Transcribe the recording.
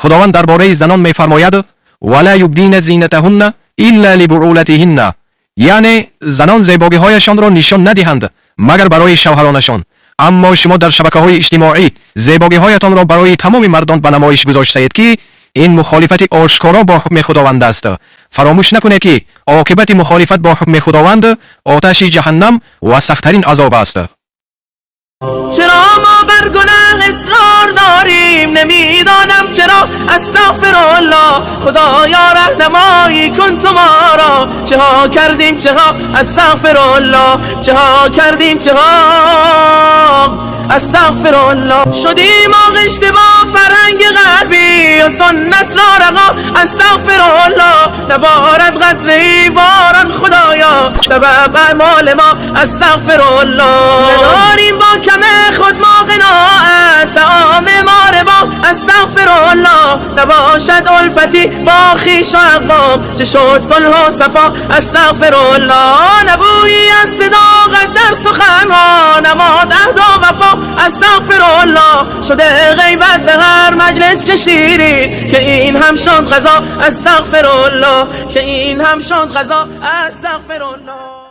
Худованд дар бораи занон мефармояд: ولا يبدين زينتهن إلا لبعولتهن, яъне занон зебогиҳояшонро нишон надиҳанд, магар барои шавҳаронашон. Аммо шумо дар шабакаҳои иҷтимоӣ зебогиҳоятонро барои тамоми мардон ба намоиш гузоштаед, ки ин мухолифати ошкоро бо ҳукми Худованд аст. Фаромӯш накунед, ки оқибати мухолифат бо ҳукми Худованд оташи ҷаҳаннам ва сахттарин азоб аст. چرا ما بر گناه اصرار داریم؟ نمیدانم چرا. استغفر الله. خدایا، رهنمایی کن تو ما را. چه ها کردیم، چه ها. استغفر الله. چه ها کردیم، چه ها. استغفر الله. شدیم آغشته با فرهنگ غربی و سنت را رها. استغفر الله. نبارد قطره ای باران، خدایا، سبب اعمال ما. استغفر الله. نداریم با کم خود ما قناعت، طعام ما ربا. استغفر الله. نباشد الفتی با خویش و اقوام، چه شد صلح و صفا؟ استغفر الله. نه بویی از صداقت در سخنها، نماند عهد و وفا. استغفر الله. شده غیبت به هر مجلس چه شیرین، که این هم شد قضا. استغفر الله. که این هم شد قضا. استغفر الله.